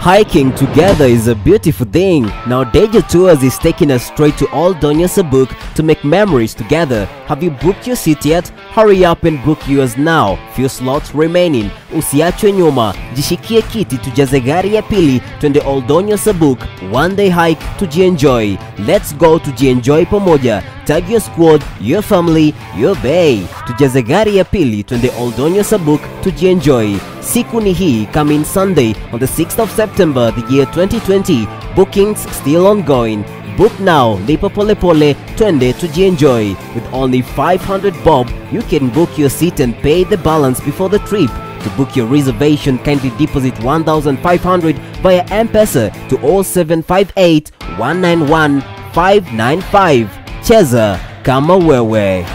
Hiking together is a beautiful thing. Now Deja Tours is taking us straight to Ol Doinyo Sabuk to make memories together. Have you booked your seat yet? Hurry up and book yours now. Few slots remaining. Usiachwe nyuma. Jishikie kiti tujaze gari ya pili twende Ol Doinyo Sabuk. One day hike tujienjoy. Let's go tujienjoy pamoja. Tag your squad, your family, your bay. Tujaze gari ya pili twende Ol Doinyo Sabuk tujienjoy. Siku ni hii, coming Sunday on the 6th of September the year 2020. Bookings still ongoing. Book now, lipa pole pole, twende tujienjoy. With only 500 bob, you can book your seat and pay the balance before the trip. To book your reservation, kindly deposit 1,500 via M-Pesa to 0758 191 595. Cheza kama wewe.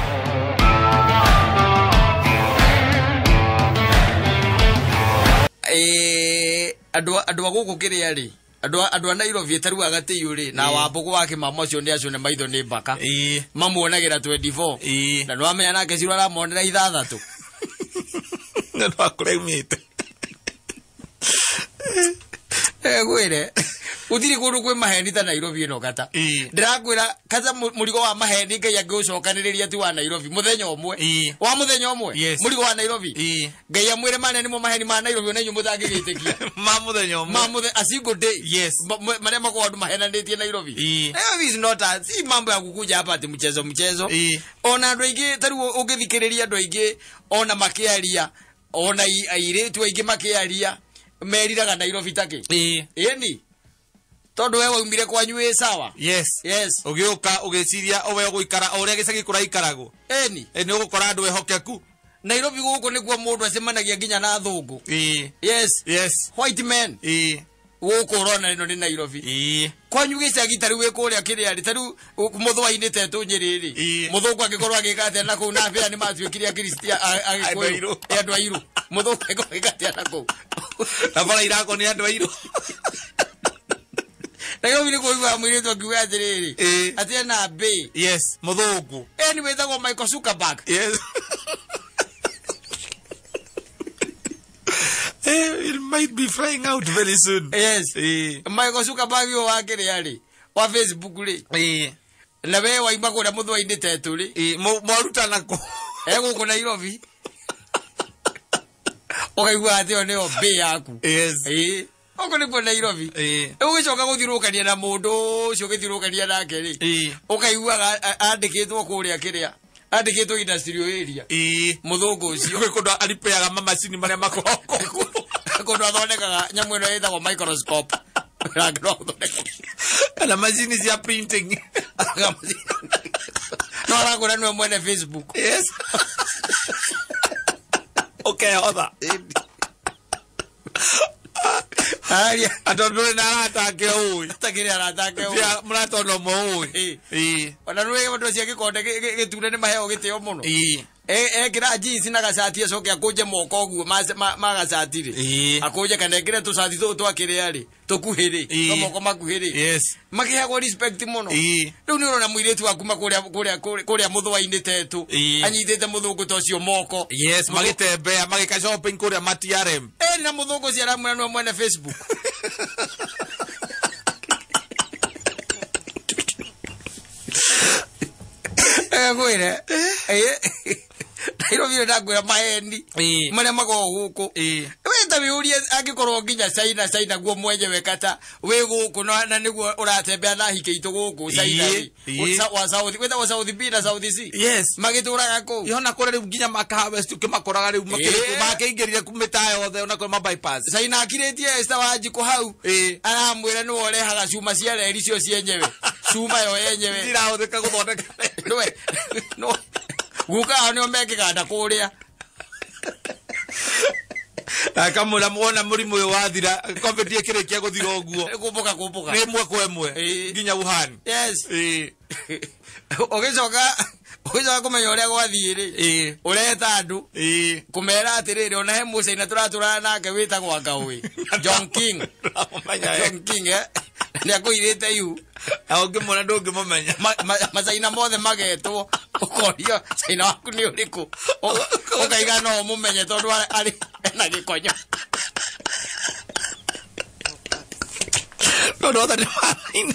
Andũ a gũkũ kĩrĩa rĩ, andũ a Nairobi ĩtaruaga tĩiyũ rĩ, na Wambũgũ wa Kĩmamo ũcio nĩ acio nĩ maitho nĩ mbaka. Mamuonagĩra 24. Na nĩwamenya nake Ciro aramonera 6. Na nĩwakũrĩa aumĩte. Ngwĩre gũtirĩ kũndũ kwĩ maheni ta Nairobi ĩno kata. Ndĩrakwĩra kata mũrigo wa maheni Ngai angĩũcokanĩrĩria ti wa Nairobi mũthenya ũmwe. Wa mũthenya ũmwe. Mũrigo wa Nairobi. Ngai amwĩre mane nĩmo maheni ma Nairobi ona inyuĩ mũtangĩgĩtĩkia. Ma mũthenya ũmwe. Ma mũthenya a single day. Yes. Marĩa makoragwo andũ mahenanĩtie Nairobi. Nairobi is not a, si mambo ya kukuja hapa ati mchezo mchezo. Ona andũ aingĩ ta rĩu ũngĩthikĩrĩria andũ aingĩ ona makĩaria ona airĩtu aingĩ makĩaria meriraga Nairobi takĩ. Ĩni tondu we waumire kwanyu ĩ sawa. Yes. Yes. Ũgĩũka ũgĩciria we ũgũikara o ũrĩa gĩcagi kũraikaragwo. Ĩni. Nĩ ũgũkora andũ ehokeku. Nairobi gũkũ nĩkuo mũndũ acemanagia nginya na athũngũ. Yes. Yes. White men. Gũkũ ũrona ĩno nĩ Nairobi. Kwanyu gĩcagi ta rĩu wĩ kũrĩa kĩrĩa rĩ, ta rĩu mũthũa-inĩ tetũ Nyĩrĩ rĩ, mũthũngũ angĩkorwo agĩka atĩa na kũu na abĩa nĩ matuĩkire Akristiano, Agĩkũyũ, andũ airũ. Mũthũngũ angĩkorwo agĩka atĩa na kũu. Na bara irakwo nĩ andũ airũ. Nairobi nĩ kũiguaga mũirĩtu akiuga atĩrĩrĩ, atĩ ena mbĩ. Yes, mũthũngũ. Ĩni wĩtagwo Michael Zuckerberg. Yes. It might be flying out very soon. Yes. Michael Zuckerberg ũyũ wa kĩrĩa rĩ, wa Facebook rĩ. Na we waima kũrĩa mũthũa-inĩ tetũ rĩ. Mwarutana kũ? Gũkũ Nairobi. Ũkaigua atĩ ĩyo nĩyo mbĩ yaku. Yes. Ũguo nĩkuo Nairobi. Ũgĩcoka gũthiũrũrũkania na mũndũ ũcio ũgĩthiũrũrũkania nake rĩ, ũkaiguaga andĩkĩtwo kũrĩa kĩrĩa, andĩkĩtwo industrial area. Mũthũngũ ũcio. Gwĩ kũndũ aripeaga mamacini marĩa makoragwo kũu. Kũndũ athondekaga nyamũ ĩno ĩtagwo microscope. Kana macini cia printing. No arakwĩra nĩwe mwene Facebook. Yes. Ũkehotha. Aria atondũ na arata ake ũĩ. Atakĩrĩ arata ake ũĩ. Mũrata ona ũmwe ũĩ. Ona nĩũĩ andũ acio a gĩkonde gĩtune nĩ maheo gĩtĩo mũno. Ekĩra jeans na gacati acoke akũnje moko ũguo ma gacati rĩ. Akũnje kana ekĩre tũcati tũtũ twa kĩrĩa rĩ, tũkuhĩ rĩ, twa moko makuhĩ rĩ. Yes. Makĩheagwo respect mũno. Rĩu nĩ ũrona mũirĩtu wa kuma kũrĩa mũthũa-inĩ tetũ, anyitĩte mũthũngũ ta ũcio moko. Yes, magĩtembea, magĩka shopping kũrĩa ma TRM. Na mũthũngũ ũcio aramwĩra nĩwe mwene Facebook. Ngwĩre. Nairobi ndakwĩra maheni marĩa makoragwo gũkũ. We ta wĩũrie angĩkorwo nginya China, China guo mwenyewe kata wĩ gũkũ na nĩguo ũratembea na hike itũ gũkũ China rĩ. Wa South, wĩtagwo South B na South C. Yes. Magĩtũraga kũu. Yona kũrĩa rĩu nginya maka West ũkĩmakoraga rĩu makĩingĩrire mĩtaa yothe ona kũrĩ ma bypass. China akirĩtie Esther Wanjikũ hau. Aramwĩra nĩwe ũrehaga cuma cia reri cio cienyewe. Cuma yo yenyewe. Cirahũthĩka gũthondeka. Nĩwe. Guka hao nĩo mekĩganda kũrĩa. Akamwĩra wona mũrimũ ũyũ wathira, COVID ĩkĩrĩkia gũthira ũguo. Kũmbũka kũmbũka. Nĩ ĩmwe kwa ĩmwe nginya Wuhan. Yes. Ũgĩcoka kũmenya ũrĩa gwathiĩ rĩ, ũreta andũ kũmera atĩrĩrĩ, ona he mũcaina tũratũrana nake wĩtagwo Angaũĩ, John King. John King, nĩakũirĩte ihu. Na ũngĩmuona ndũngĩmũmenya. Macaina mothe magetwo, ũkorio caina waku nĩ ũrĩkũ, ũkaiga no ũmũmenye tondũ arĩ ena gĩkonyo. Tondu othe nĩ mahanaine.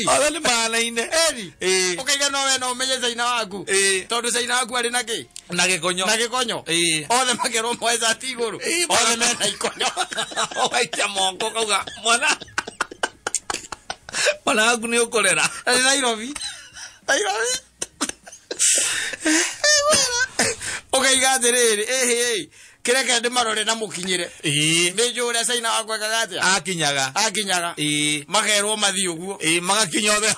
Othe nĩ mahanaine. Eni. Ukaiga no we no umenye caina waku. Tondu caina waku arĩ na kĩ? Na gĩkonyo. Na gĩkonyo. Othe makerwo moe cati igũrũ. Othe mena ikonyo. Ũgaikia moko ũkauga mwana. Mwana waku nĩ ũkũrera. Nairobi. Nairobi. Ukaiga atĩrĩrĩ, ĩhĩ, kĩreke ndĩmarore na mũkinyĩre. Nĩ njũĩ ũrĩa caina wakwa ekaga atĩa? Akinyaga. Akinyaga. Makerwo mathiĩ ũguo. Magakinya othe.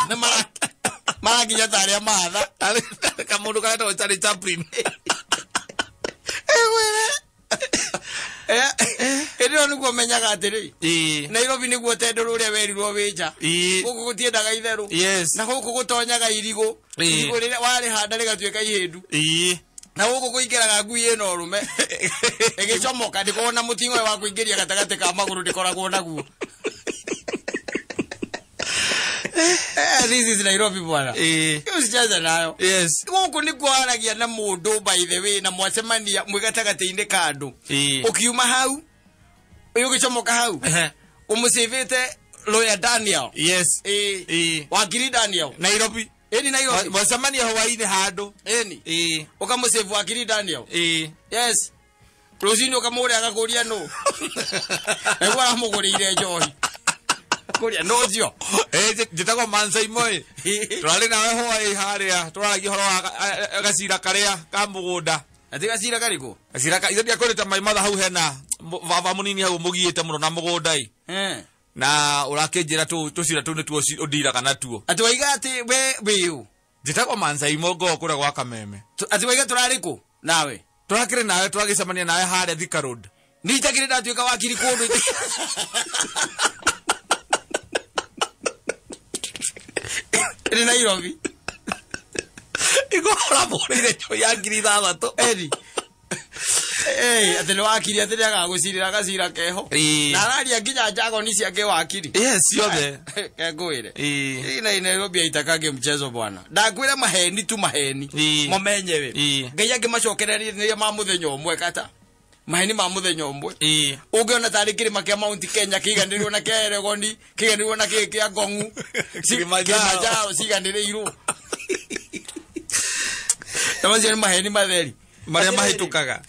Nĩ marakinya ta arĩa mahatha. Kamũndũ karetagwo Charlie Chaplin. Ĩndĩ ĩyo nĩguo menyaga atĩrĩ. Nairobi nĩguo tendũrũ ũrĩa werirwo wĩ nja. Gũkũ gũtiendaga itherũ. Na gũkũ gũtonyaga irigũ. Irigũ rĩrĩa warĩhanda rĩgatuĩka ihĩndu. Na gũkũ kũingĩraga ngui ĩna ũrũme. Ĩgĩcomoka ndĩkoragwo na mũting'oe wa kũingĩria gatagatĩ ka magũrũ ndĩkoragwo naguo. This is Nairobi bwana. Usicheze nayo. Yes. Gũkũ nĩkuo waragia na mũndũ by the way na mwacemania mwĩ gatagatĩ-inĩ ka andũ. Ũkiuma hau, ũgĩcomoka hau. Ũmũcĩvĩte Lawyer Daniel. Yes. Wakiri Daniel. Nairobi. Eni Nairobi. Mwacemania hwaĩ-inĩ handũ. Eni. Ũkamũcĩvu Wakiri Daniel. Yes. Rũcinĩ ũkamũgũrĩra agakũria nũ. Naguo aramũgũrĩire njohi. Kuria no cio. Njĩtagwo Mansa Imoi. Tũrarĩ nawe hwaĩ harĩa tũraragia ũhoro wa gacira karĩa ka mũgũnda. Atĩ gacira karĩkũ? Gacira ka ithe ndiakwĩrĩte my mother hau hena baba mũnini hau mũgiĩte mũno na mũgũnda ĩ. Na ũrakĩnjĩra tũcira tũu nĩtuo ũndiraga natuo. Atĩ waiga atĩ we wĩũ? Njĩtagwo Mansa Imoi ngoo kũrĩa gwa Kameme. Atĩ waiga tũrarĩ kũ nawe? Tũrakĩrĩ nawe tũragĩcemania nawe harĩa Thika Road. Niĩ itakĩrĩ ndatuĩka wakiri kũndũ. Ĩrĩ Nairobi. Igũrũ ũramũgũrĩire njohi ya 6,000. Eni. Atĩ nĩ wakiri atĩ nĩagagũcirĩra gacira keho. Na araria nginya njagoni ciake wakiri. Yes, ciothe. Kengũĩre. Ĩ Nairobi aitakange mchezo bwana. Ndakwĩra maheni tu maheni. Mo menyewe. Ngai angĩmacokereria ma mũthenya ũmwe kata. Maheni ma mũthenya ũmwe. Ũngĩona tarĩ kĩrĩma kĩa Mount Kenya kĩiganĩrĩirwo na kĩa Elgon, kĩiganĩrĩirwo na kĩĩ kĩa Ngong'u, Kilimanjaro ciiganĩrĩirwo. Na macio nĩ maheni matheri marĩa mahĩtũkaga.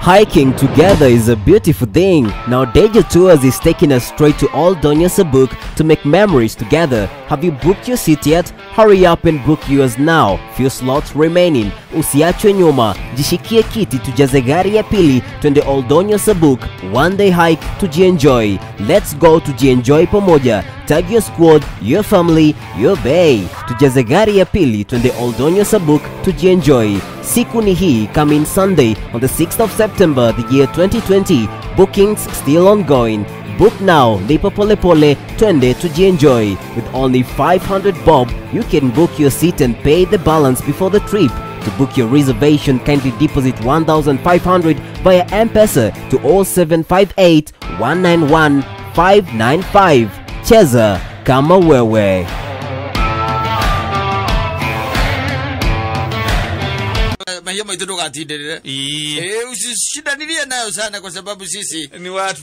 Hiking together is a beautiful thing. Now Deja Tours is taking us straight to Ol Doinyo Sabuk to make memories together. Have you booked your seat yet? Hurry up and book yours now. Few slots remaining. Usiachwe nyuma. Jishikie kiti tujaze gari ya pili twende Ol Doinyo Sabuk. One day hike tujienjoy. Let's go tujienjoy pamoja. Tag your squad, your family, your bay. Tujaze gari ya pili twende Ol Doinyo Sabuk tujienjoy. Siku ni hii, coming Sunday on the 6th of September the year 2020. Bookings still ongoing. Book now, lipa pole pole, twende tujienjoy. With only 500 bob, you can book your seat and pay the balance before the trip. To book your reservation, kindly deposit 1,500 via M-Pesa to 0758 191 595. Cheza kama wewe. Mahia maitu ndũgatindirire. Usishindanirie nayo sana kwa sababu sisi ni watu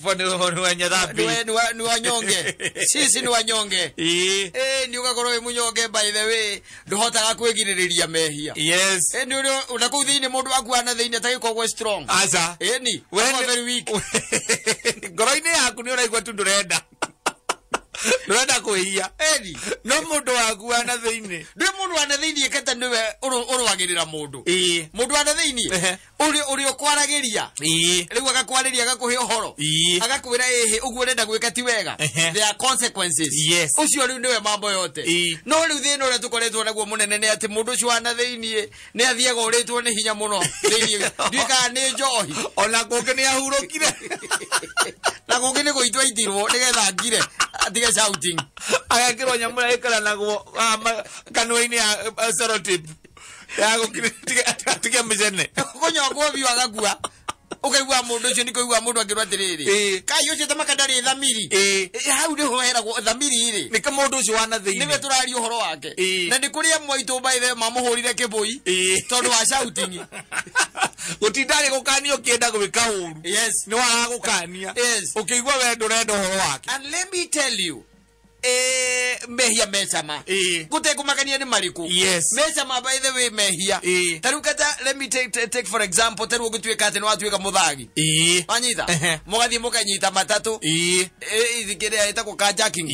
ni wenye dhambi. Ni wanyonge. Sisi ni wanyonge. Ni ugakorwo wi munyonge by the way nduhotaga kwigiririria mehia. Yes. Ni uria na kuu thiini mundu akuana thiini atagĩkorwo strong. Aca. Ni we very weak. Ngoro-inĩ yaku ni ũraigua tu ndũrenda. Ndũrenda kwĩhia. Eni. No mũndũ waku ana thĩinĩ. Ndĩ mũndũ ana thĩinĩ kata nĩwe ũrũagĩrĩra mũndũ. Mũndũ ana thĩinĩ ũrĩa ũkwaragĩria. Rĩu agakwarĩria agakũhe ũhoro. Agakwĩra ĩhĩ ũguo ũrenda gwĩka ti wega. There are consequences. Yes. Ũcio rĩu nĩwe mambo yote. No rĩu thĩna ũrĩa tũkoretwo naguo mũnene nĩ atĩ mũndũ ũcio ana thĩinĩ nĩ athiaga ũrĩtwo nĩ hinya mũno thĩinĩ. Ndiũĩ kana nĩ njohi. Ona kũngĩ nĩ ahurũkire. Na kũngĩ nĩ gũitwo aitirwo nĩgetha ngire atige shouting. Agekĩrwo nyamũ ĩrĩa ĩikaranagwo kanua-inĩ ya sellotape. Ya gũkiri atige mĩcene. Kũnyongwo biũ agakua. Ukaigua mundu ucio ni kuigua mundu angirwo atiriri kai ucio tamaka ndari thamiri hau ni hoheragwo thamiri ri ni kamundu ucio wana thiini niwe turaria uhoro wake na ni kuria mwaitu baithe mamuhurire kibui tondu wa shouting gutindari gukania ukienda gwika uru yes ni waragukania yes ukiigua we ndurenda uhoro wake and let me tell you mehia mecama gutekumakania ni mariku yes mecama by the way mehia taru kata let me take for example taru gutwika ati ni watuika muthagi wanyita mugathie mukanyita matatu ithikiria itagwo carjacking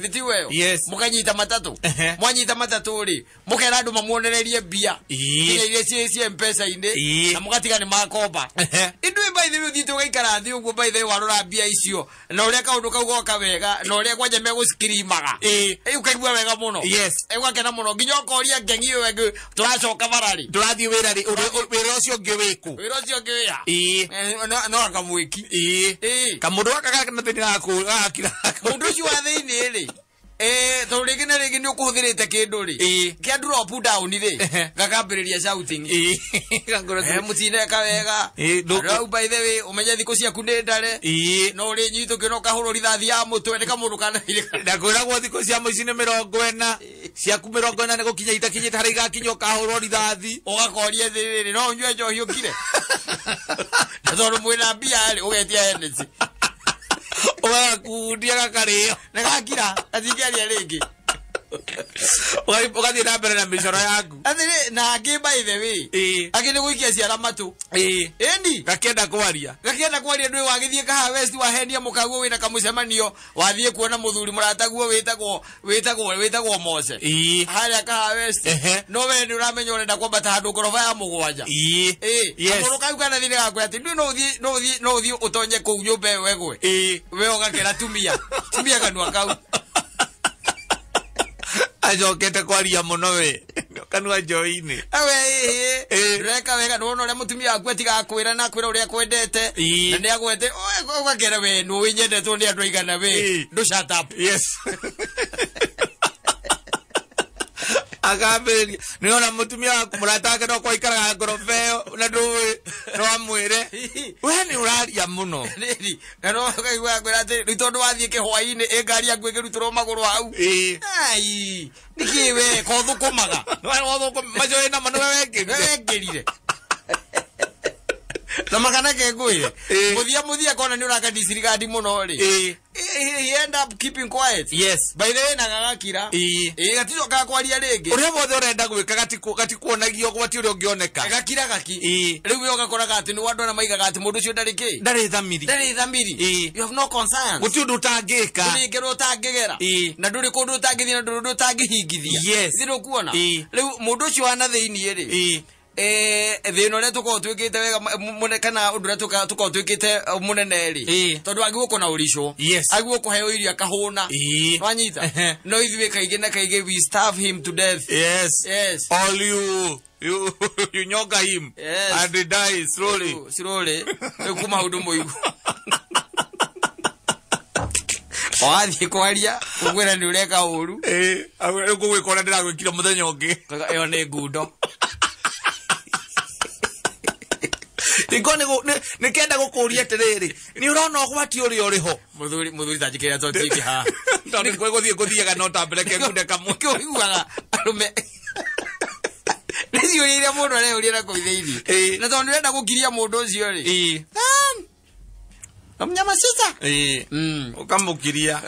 itiweyo yes mukanyita matatu mwanyita matatu ri mukera andu mamuonererie mbia nginya iria ci mpesa ini na mugatiga ni makomba indui by the way uthiite ugaikara thi uguo by the way warora mbia icio na uria kaundu kau goka wega na uria kwanja megucikiri maga ukaigua wega muno yes ugakena muno nginya ukoria ngengi iyo ĩngĩ turacoka barari turathie wira ri wira ucio ungi wiku wira ucio ungi wia no akamwiki kamundu gaka gaka thini gakira mundu ucio wa thiini ri tondu ringi na ringi ni ukuhuthirite kindu ri kia drop down ri gakambiriria shouting mutineka wega rau by the way umenye thiku ciaku ni ndare no uri nyitå no kahurwo rithathi ya mutwe ni kamundu kana ndakwiragwo thiku cia muici ni 40 ciaku 40 ni gukinya itakinyite haria igakinya ukahurwo rithathi ugakoria thiriri no unyue njohi ukire na tondu mwina mbia ri ugetia Hennessy ugakundia gakario na gakira atingiaria ringi ugathie na mbere na micoro yaku athiri na angi by the way angi ni guikia ciara matu eni gakienda kwaria ndui wagithie Kahawa West wahenia mukaguo wina kamucemanio wathie kuona muthuri murataguo witagwo Mose haria Kahawa West no we ni uramenya urenda kwambata handu ngoroba ya mugwanja yes kau kana thire gakwira ati ndui no uthie utonye kuu nyumba ĩyo ĩgwe we ugakera tumia kanua kau acokete kwaria muno we kanua njohi-inĩ awe reka wega nĩwona ũrĩa mũtumia waku atigakwĩra na akwĩra ũrĩa akwendete na nĩ agwete ũgakera we nĩ ũnyendetwo nĩ andũ aigana we ndũ shut up yes akambĩrĩria nĩona mũtumia waku mũrata wake no kwaikaraga ngoroba ĩyo na ndũĩ no amwĩre we nĩ ũraria mũno rĩri kana ũkaigua akwĩra atĩ rĩu tondũ wathiĩ kĩhwainĩ ĩ ngari yaku ĩkĩrutĩrwo magũrũ hau ai nĩkĩ we ko thũkũmaga macio wĩ namo nĩwe wekĩrire na makana ke ngwĩre mũthia kona nĩ ũraka disregard mũno rĩ he end up keeping quiet yes by the way na gagakira gaticokaga kwaria rĩngĩ ũrĩa wothe ũrenda gwĩka gatikuonagia ũgwati ũrĩa ũngĩoneka gakira gaki rĩu we ũgakoraga atĩ nĩ andũ arĩa maigaga atĩ mũndũ ũcio ndarĩ kĩ ndarĩ thamiri you have no concerns gũtirĩ ũndũ ũtangĩka ndũrĩ ngero ũtangĩgera na ndũrĩ kũndũ ũtangĩthiĩ na ndũrĩ ũndũ ũtangĩhingithia yes thĩ ndũkuona rĩu mũndũ ũcio wa na thĩiniĩ rĩ thina uria tukorwo twikite wega mune kana undu uria tukorwo twikite munene ri tondu agiguo na uricwo agiguo kuheo irio akahuna wanyita no ithuĩ kaingĩ na kaingĩ we starve him to death yes yes all you you nyonga him yes. And he die slowly slowly kuma undu muigu wathiĩ kwaria ũkwĩra nĩ ũreka ũru ũgwĩka ũrĩa ndĩragwĩkire mũthenya ũngĩ ĩyo nĩ ngundo Niko nikenda gukuria atiriri ni urona ũgwati ũrĩa ũrĩ ho muthuri ta njikĩra to njike haha tondũ nĩ gũthiĩ ngũthiaga no ta mbere ke ngunde kamwe ũiguaga arũme nĩ ciũria iria mũndũ areyũria na kũu thĩinĩ na tondũ ndĩrenda gũkiria mũndũ ũcio rĩ namnyamasisa ũkamũkiria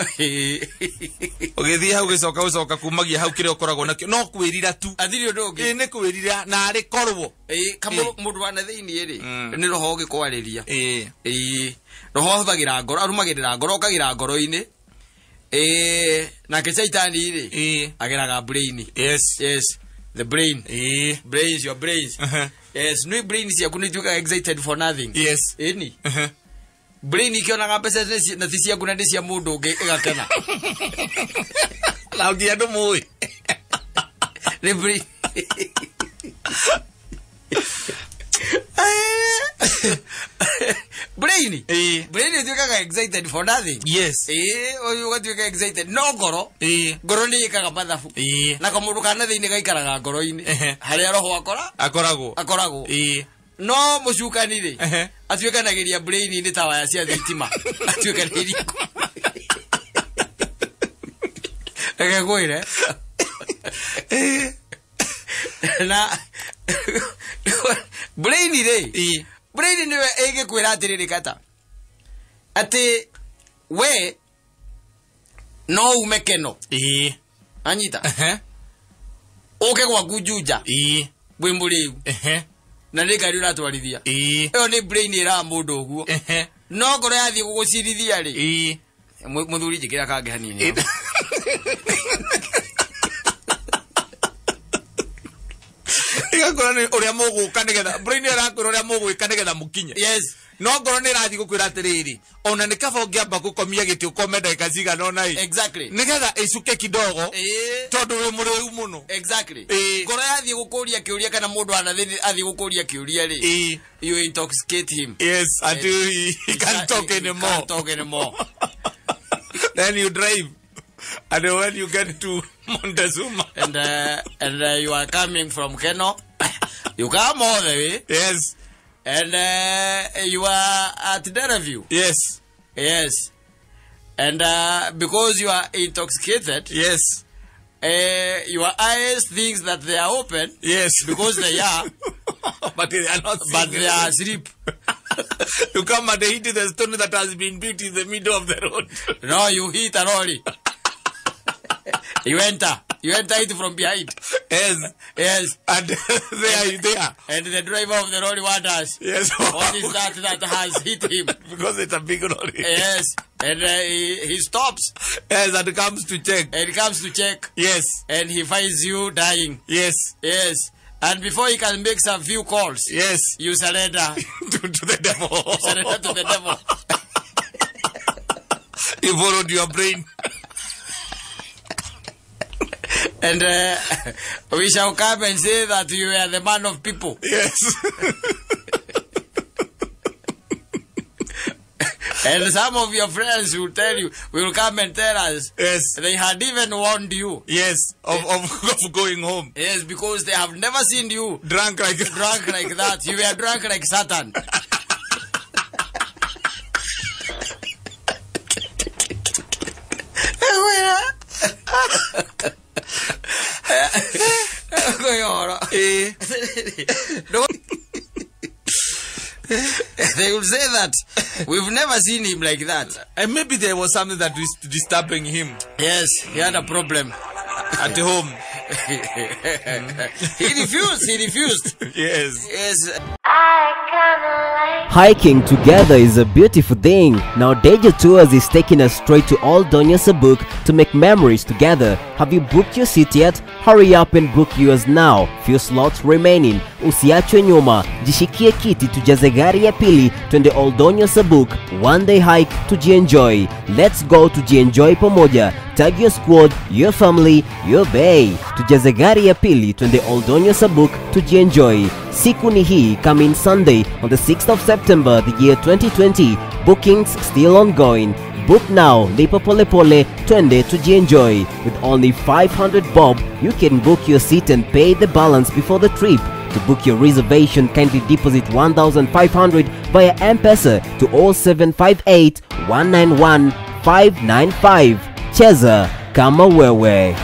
ũgĩthiĩ hau gĩcoka gũcoka kumagia hau kĩrĩa ũkoragwo nakĩo no kwĩrira tu athiri ũndũ ũngĩ nĩ kwĩrira na arĩ korwo mũndũ wa na thĩinĩ rĩ nĩ roho ũgĩkwarĩria roho ahũthagĩra ngoro arũmagĩrĩra ngoro okagĩra ngoro-inĩ nake caitani rĩ ageraga brain yes yes the brain brains your brains yes no brain ciaku nĩ ituĩkaga excited for nothing yes ĩni brain ikionaga mbeca na ti ciaku na nĩ cia mũndũ ũngĩ ĩgakena na nginya ndũmũĩ nĩ brain brain brain ĩtuĩkaga excited for nothing yes ũyũ ũgatuĩka excited no ngoro ngoro nĩ ĩkaga mathabu na kamũndũ kana thĩinĩ gaikaraga ngoro-inĩ harĩa roho akoragwo akoragwo No mucukani ri atuikanagiria brain-inĩ ta waya cia thitima. Atuikanagiria. Reke ngwĩre. Na brain rĩ, brain nĩwe ĩngĩkwĩra atĩrĩrĩ kata atĩ we no ume Keno. Anyita. Ũke gwaku Juja. Wĩ mũrĩu. Na nĩ ngari ũratwarithia. Ĩyo nĩ brain ĩraga mũndũ ũguo. No ngoro yathiĩ gũgũcirithia rĩ, mũthuri njĩkĩra kangĩ hanini. Igakora nĩ ũrĩa mũgũka nĩgetha brain ĩrakwĩra ũrĩa mũgwĩka nĩgetha mũkinye. Yes. No ngoro nĩ ĩrathiĩ gũkwĩra atĩrĩrĩ, ona nĩ kaba ũngĩamba gũkomia gĩtĩ ũkome ndagĩka cigana ũna ĩ. Exactly. Nĩgetha ĩcuke kidogo. Tondũ wĩ mũrĩu mũno. Exactly. Ngoro yathiĩ gũkũria kĩũria kana mũndũ athiĩ gũkũria kĩũria rĩ, you intoxicate him. Yes, until he can't talk anymore. Can't talk anymore. Then you drive. And when you get to Montezuma and you are coming from Keno, you come all the way. Yes. And you are at Dereview. Yes. Yes. And because you are intoxicated. Yes. Your eyes think that they are open. Yes. Because they are. But they are not. But they are asleep. You come and hit the stone that has been built in the middle of the road. No, you hit a lorry. You enter. You enter it from behind. Yes. Yes. And there. And the driver of the lorry wonders. Yes. What is that that has hit him? Because it's a big lorry. Yes. And he stops. Yes, and comes to check. And comes to check. Yes. And he finds you dying. Yes. Yes. And before he can make some few calls. Yes. You surrender. to the devil. You surrender to the devil. You followed your brain. And we shall come and say that you are the man of people. Yes. And some of your friends will tell you, will come and tell us. Yes. They had even warned you. Yes, of going home. Yes, because they have never seen you drunk like that. You were drunk like Satan. They will say that we've never seen him like that. And maybe there was something that was disturbing him. Yes, he had a problem at home. He refused. Yes. Yes. Hiking together is a beautiful thing. Now Deja Tours is taking us straight to Old Donyo Sabuk to make memories together. Have you booked your seat yet? Hurry up and book yours now. Few slots remaining. Usiachwe nyuma. Jishikie kiti tujaze gari ya pili twende Old Donyo Sabuk. One day hike tujienjoy. Let's go tujienjoy pamoja. Tag your squad, your family, your bay. Tujaze gari ya pili twende Old Donyo Sabuk tujienjoy. Siku ni hii, coming Sunday on the 6th of September the year 2020. Bookings still ongoing. Book now, lipa pole pole, twende tujienjoy. With only 500 bob, you can book your seat and pay the balance before the trip. To book your reservation, kindly deposit 1,500 via M-Pesa to 0758 191 595. Cheza kama wewe.